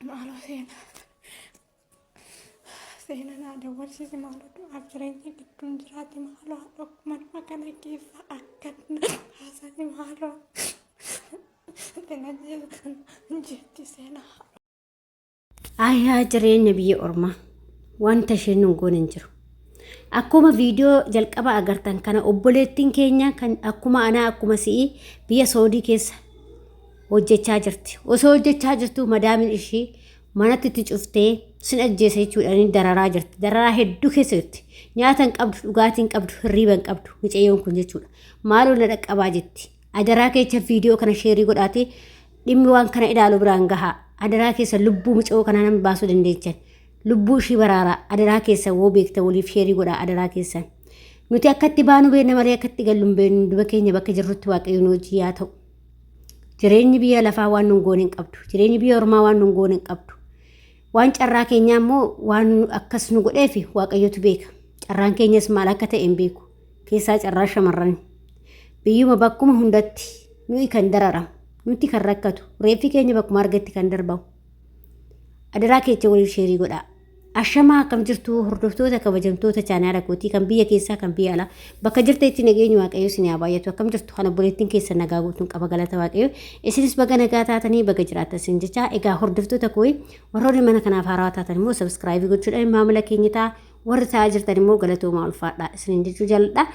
Maaloo seenaa. Seena naa dawwalsiisi maaloo du'aaf jireenya gidduun jiraate maaloo haadha manuma kana keessa akka baasani maaloo na jetti seenaa. Ayaa jireenya biyya ormaa wanta isheen nun goone hin jiru. Akkuma viidiyoo jalqaba agartan kana obboleettiin keenya kan akkuma anaa akkuma si'ii biyya Saudii keessa hojjechaa jirti. Osoo hojjechaa jirtuu madaamin ishii manatti itti cuftee sin ajjeesa jechuudhaan dararaa jirti. Dararaa hedduu keessa jirti. Nyaata hin qabdu, dhugaatii hin qabdu, hirriiba hin qabdu micayyoon kun jechuudha. Maaloo na dhaqqabaa jetti. Adaraa keessa viidiyoo kana sheerii godhaatee dhimmi waan kana ilaalu biraan gahaa. Adaraa keessa lubbuu micayoo kanaa namni baasuu dandeechan. Lubbuu ishii baraaraa. Adaraa keessa woo beekta waliif sheerii godhaa adaraa keessan. Nuti akkatti baanu beekna malee akkatti gallu hin beeknu. Duba keenya bakka jirrutti waaqayyo nu hojii yaa ta'u. Jireenyi biyya lafaa waan nun goone hin qabdu. Jireenyi biyya ormaa waan nun goone hin qabdu. Waan carraa keenyaa immoo waan akkas nu godheef waaqayyotu beeka. Carraan keenyas maal akka ta'e hin beeku. Keessaa carraa shamarran. Biyyuma bakkuma hundatti nuyi kan dararamu, nuti kan rakkatu, reeffi keenya bakkuma argatti kan darbamu. Adaraa keecha waliif sheerii godhaa. Ashamaa akkam jirtu hordoftoota kabajamtoota chaanaala kootii kan biyya keessaa kan biyya alaa bakka jirtanitti nageenyi waaqayyo isin haa baay'atu akkam jirtu kan obboleettiin keessan nagaa guutuun qaba galata waaqayyo isinis baga nagaa taatanii baga jiraattan isin jecha egaa hordoftoota koo warroonni mana kanaaf haarawaa taatan immoo sabskraayibii gochuudhaan maamila keenya ta'a warri ta'aa jirtan immoo galatoomaa ulfaadha isiniin jechuu jaalladha.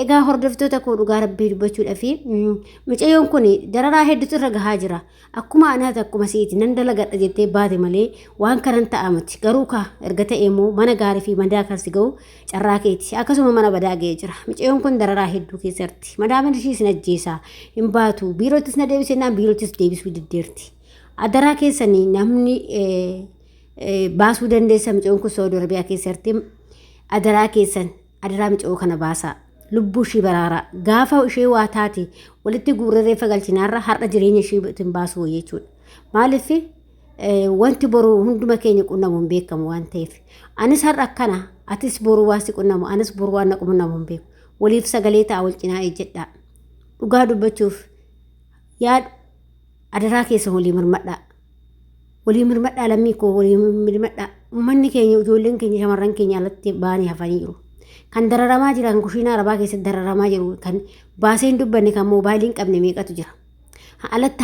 Egaa hordoftoota koo dhugaa rabbii dubbachuudhaa fi mucayyoon kun dararaa hedduutu irra gahaa jira. Akkuma anaati akkuma si'iti nan dalagadha jettee baate malee waan kanan ta'a miti. Garuu kaa erga ta'e immoo mana gaarii fi madaa kan si ga'u carraa keeti. Akkasuma mana badaa ga'ee jira. Mucayyoon kun dararaa hedduu keessa jirti. Madaamin ishii sin ajjeesaa hin baatu. Biirottis na deebise naan biirottis deebisuu diddeerti. Adaraa keessanii namni baasuu dandeessa mucayyoon kun Saudi Arabiyaa keessa jirti. Adaraa keessan Adaraa micayoo kana baasaa. Lubbuu ishii baraaraa. Gaafa ishee waa taate walitti guurree reeffa galchinaarra har'a jireenya ishii ittiin baasuu wayya jechuudha. Maaliif wanti boru hunduma keenya qunnamu hin beekamu waan ta'eef. Anis har'a akkana atis boru waa si qunnamu anis boru waan na qunnamu hin beeku. Waliif sagalee ta'a wal cinaa ejjedhaa. Dhugaa dubbachuuf yaa adaraa keessa walii mirmadhaa. Walii mirmadhaa lammii koo walii mirmadhaa. Uummanni keenya ijoolleen keenya shamarran keenya alatti ba'anii hafanii jiru. Kan dararamaa jiran kushiinaa arabaa keessatti dararamaa jiru kan baasee hin dubbanne kan moobaayilii hin qabne meeqatu jira. Alatti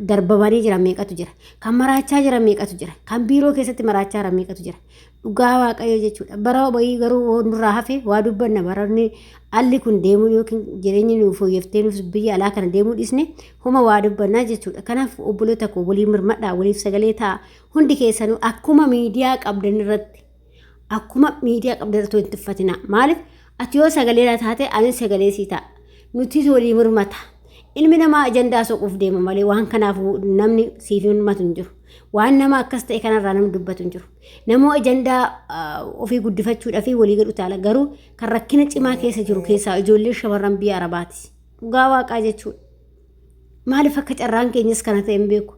darbamanii jiran meeqatu jira. Kan maraachaa jiran meeqatu jira. Kan biiroo keessatti maraachaa jiran meeqatu jira. Dhugaa waaqayyo jechuudha. Bara wayii garuu nurraa hafe waa dubbanna baranni alli kun deemuun yookiin jireenyi nuuf fooyyefftee nuuf biyya alaa kana deemuu dhiisne homa waa dubbannaa jechuudha. Kanaaf obboloota koo walii mirmadhaa waliif sagalee ta'a hundi keessanuu akkuma miidiyaa qabdan irratti akkuma miidiyaa qabdan irratti wal tuffatinaa. Maaliif ati yoo sagalee taate anis sagalee sii ta'a. Nutis walii mirmata. Ilmi namaa ajandaa soquuf deema malee waan kanaaf namni siif mirmatu hin jiru. Waan nama akkas ta'e kanarraa namni dubbatu hin jiru. Namoo ajandaa ofii guddifachuudhaaf walii gad utaala. Garuu kan rakkina cimaa keessa jiru keessaa ijoollee shamarran biyya Arabaati. Dhugaa waaqaa jechuudha. Maaliif akka carraan keenyas kana ta'e hin beeku.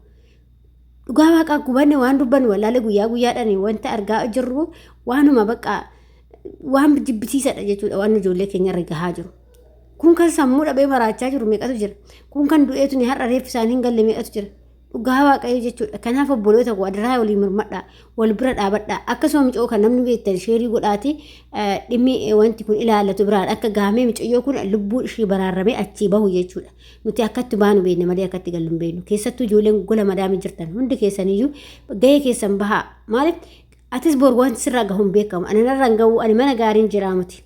Dhugaa waaqaa gubanne waan dubbannu wallaalee guyyaa guyyaadhaan wanta argaa jirru waanuma bakka waan jibbisiisadha jechuudha waan ijoollee keenya irra gahaa jiru. Kun kan sammuu dhabee maraachaa jiru meeqatu jira. Kun kan du'eetu ni har'a reeffi isaanii hin galle meeqatu jira. Dhugaa waaqayyo jechuudha. Kanaaf obboloota koo adaraa walii mirmadhaa, wal bira dhaabadhaa. Akkasuma micoo kan namni beektan sheerii godhaati dhimmi wanti kun ilaallatu biraan akka gahamee micayyoo kun lubbuu ishii baraarramee achii bahu jechuudha. Nuti akkatti baanu beekna malee akkatti gallu hin beeknu. Keessattuu ijoolleen gola madaamii jirtan hundi keessaniyyuu gahee keessan bahaa. Maaliif atis bor wanti sirraa gahu hin beekamu. Ani narra hin gahu ani mana gaariin jiraa miti.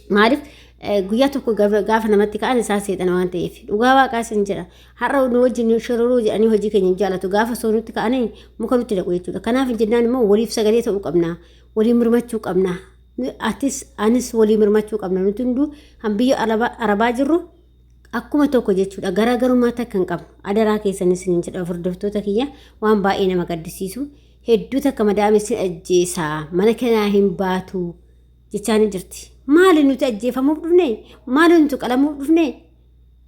Maaliif guyyaa tokko gaafa namatti ka'an isaan seexana waan ta'eef dhugaa waaqaa isin jedha har'a nu wajjin shororuu jedhanii hojii keenya hin jaalatu gaafa soo nutti ka'anii muka nutti dhaqu jechuudha kanaaf jennaan immoo waliif sagalee ta'uu qabna walii mirmachuu qabna atis anis walii mirmachuu qabna nuti hunduu han biyya arabaa jirru akkuma tokko jechuudha garaagarummaa takka hin qabnu adaraa keessanis hin jedha hordoftoota kiyya waan baay'ee nama gaddisiisu hedduu takka madaame sin ajjeesaa mana kanaa hin baatu jechaa ni jirti. Maali nuti ajjeefamuuf dhufne? Maali nuti qalamuuf dhufne?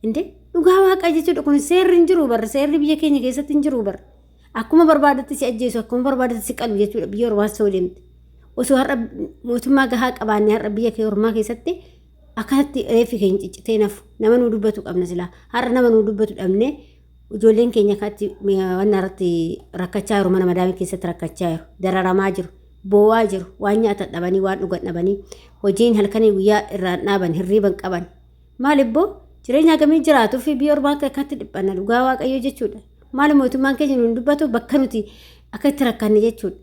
Inde dhugaa waaqaa jechuudha kun seerri hin jiru barra seerri biyya keenya keessatti hin jiru barra. Akkuma barbaadutti si ajjeesu akkuma barbaadutti si qalu jechuudha biyya ormaas ta'uu deemte. Osoo har'a mootummaa gahaa qabaanne har'a biyya kee ormaa keessatti akkasitti reeffi keenya ciccitee nafu nama nuu dubbatu qabna silaa har'a nama nuu dubbatu dhabnee Ijoolleen keenya akkatti wanna irratti rakkachaa jiru mana madaamii keessatti rakkachaa jiru dararamaa jiru boo'aa jiru waan nyaatan dhabanii waan dhugan dhabanii hojiin halkanii guyyaa irraan dhaaban hirriiban qaban maal ibboo jireenya hagamii jiraatuu fi biyya ormaa akka akkatti dhiphanna dhugaa waaqayyoo jechuudha. Maal mootummaan keenya nuun dubbatu bakka nuti akka itti rakkanne jechuudha.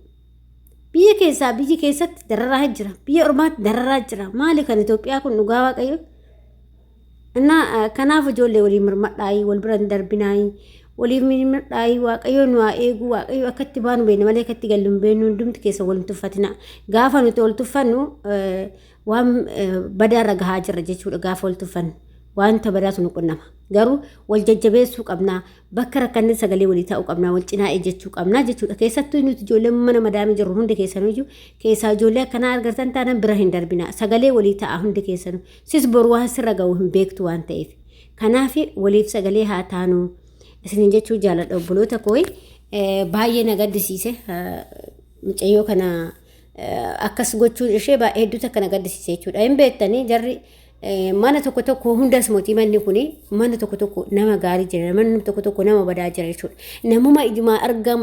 Biyya keessaa biyyi keessatti dararaa jira biyya ormaatti dararaa jira maali kan Itoophiyaa kun dhugaa waaqayyoo. Innaa kanaaf ijoollee waliin mirmadhaayii wal bira hin darbinaayii waliin mirmadhaayii waaqayyo nu haa eegu waaqayyo akka itti baanu beekna malee akka itti gallu hin beeknu hundumti keessa wal hin tuffatina gaafa nuti wal tuffannu waan badaarra gahaa jirra jechuudha gaafa wal tuffannu wanta badaatu nu qunnama garuu wal jajjabeessuu qabnaa Bakka rakkanne sagalee walii taa'uu qabnaa, wal cinaa ejjechuu qabnaa jechuudha. Keessattuu nuti ijoolleen mana madaamii jirru hundi keessanuyyuu keessaa ijoollee akkanaa argartan taanaan bira hin darbinaa. Sagalee walii ta'a hundi keessanuu. Sis boru waan sirra ga'u hin beektu waan ta'eef. Kanaaf waliif sagalee haa taanu isiniin jechuu jaaladha obboloota koo. Baay'ee na gaddisiise. Mucayyoo kana akkas gochuun ishee baay'ee hedduutu akka na gaddisiise jechuudha. Hin beektanii jarri mana tokko tokko hundas mootii manni kun mana tokko tokko nama gaarii jira manni tokko tokko nama badaa jira jechuudha. Namuma ijumaa argaa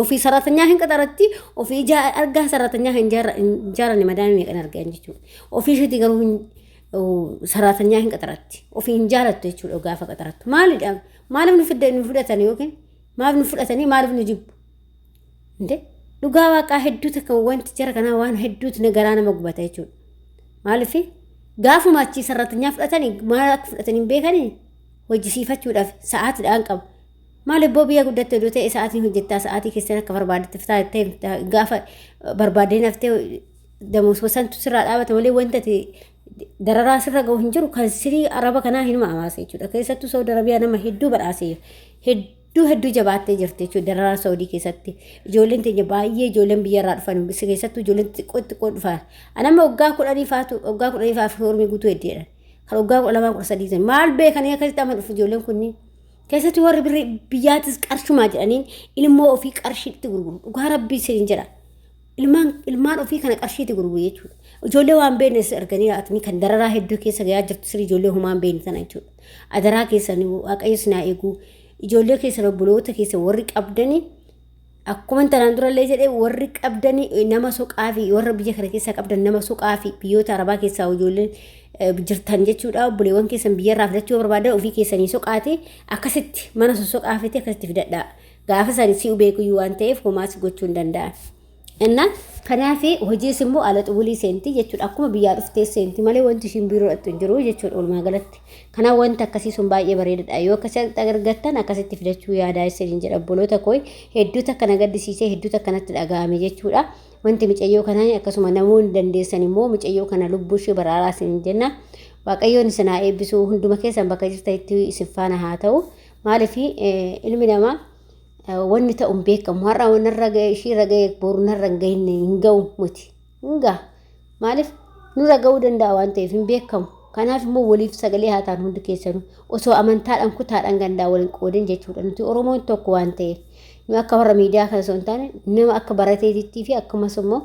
ofii saraatanyaa hin qaxaratti ofii ijaa argaa saraatanyaa hin jaaranne madaamii meeqan argan jechuudha. Ofii isheetii garuu saraatanyaa hin qaxaratti ofii hin jaalattu jechuudha gaafa qaxarattu. Maalidha maaliif nu fidda nu fudhatan yookiin maaliif nu fudhatanii maaliif nu jibbu? Inde dhugaa waaqaa hedduu takka wanti jara kanaa waan hedduutu na garaa nama gubata jechuudha. Maaliif gaafuma achii sarratanyaa fudhatanii maal akka fudhatanii hin beekanii hojjisiifachuudhaaf sa'aatiidhaan qaba. Maaliif boo biyya guddatte oduu ta'e sa'aatiin hojjettaa sa'aatii keessan akka barbaadetti ta'e gaafa barbaaddee naftee damoosuma santu sirraa dhaabata malee wanta ati dararaa sirra ga'u hin jiru kan sirii araba kanaa hinuma amaase jechuudha. Keessattuu Saudi Arabiyaa nama hedduu badhaasee hedduu hedduu jabaattee jirti jechuudha dararaa Saudii keessatti. Ijoolleen teenya baay'ee ijoolleen biyya irraa dhufan keessattuu ijoolleen xixiqqoo xixiqqoo dhufan. Anamma waggaa kudhanii faatu waggaa kudhanii faaf hormii guutuu heddeedha. Kan waggaa 12 13 maal beekanii akkasitti amma dhufu ijoolleen kunniin. Keessatti warri birri biyyaatis qarshumaa jedhaniin ilmoo ofii qarshiitti gurguru. Dhugaa rabbii isin jedha. Ilmaan ilmaan ofii kana qarshiitti gurguru jechuudha. Ijoollee waan beeknes arganii atni kan dararaa hedduu keessa gahaa jirtu sirrii ijoollee homaa hin beekne tana jechuudha. Adaraa keessan waaqayyo isin haa eegu. Ijoollee keessan obboloota keessan warri qabdanii akkuma tanaan durallee jedhee warri qabdanii nama soqaa fi warra biyya kana keessaa qabdan nama soqaa fi biyyoota arabaa keessaa ijoolleen jirtan jechuudha. Obboleewwan keessan biyyarraa fidachuu barbaadan ofii keessanii soqaate akkasitti mana sossoqaa fite akkasitti fidadhaa. Gaafa san si'u beekuyyuu waan ta'eef homaa si gochuu hin danda'an. Inna kanaaf hojiis immoo ala xubulii seenti jechuudha. Akkuma biyyaa dhuftee seenti malee wanti ishiin biiroo dhaqxu hin jiru jechuudha walumaa galatti. Kanaaf wanti akkasii sun baay'ee bareedaadha. Yoo akkasitti argattan akkasitti fidachuu yaadaa isiniin jedha obboloota koo hedduu takka na gaddisiisee hedduu takka natti dhaga'ame jechuudha. Wanti micayyoo kanaa akkasuma namoonni dandeessan immoo micayyoo kana lubbuu ishee baraaraa isiniin jenna. Waaqayyoon isin haa eebbisu hunduma keessan bakka jirtanitti isin faana haa ta'u. Maaliif ilmi namaa wanni ta'u hin beekamu. Har'a narra ga'e ishiirra ga'e boru narra hin gahinne hin ga'u miti. Hin ga'a. Maaliif nurra ga'uu danda'a waan ta'eef hin beekamu. Kanaaf immoo waliif sagalee haa ta'an hundi keessanuu osoo amantaadhaan kutaadhaan gandaa wal hin qoodin jechuudha. Nuti Oromoon tokko waan ta'eef nu akka warra miidiyaa kana osoo hin taane nama akka barateetittii fi akkasumas immoo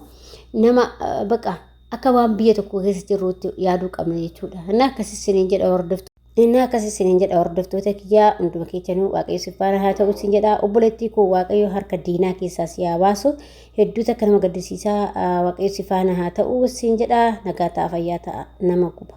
nama baqa akka waan biyya tokko keessa jirruutti yaaduu qabna jechuudha. Inni akkasii isiniin jedha hordoftu. Inni akkas isiniin jedha hordoftoota kiyyaa hunduma keessanuu waaqayyo si faana haa ta'u isin jedha obboleettii koo waaqayyo harka diinaa keessaa si haa baasu hedduu takka nama gaddisiisaa waaqayyo si faana haa ta'u isin jedha nagaa ta'a fayyaa ta'a nama guba.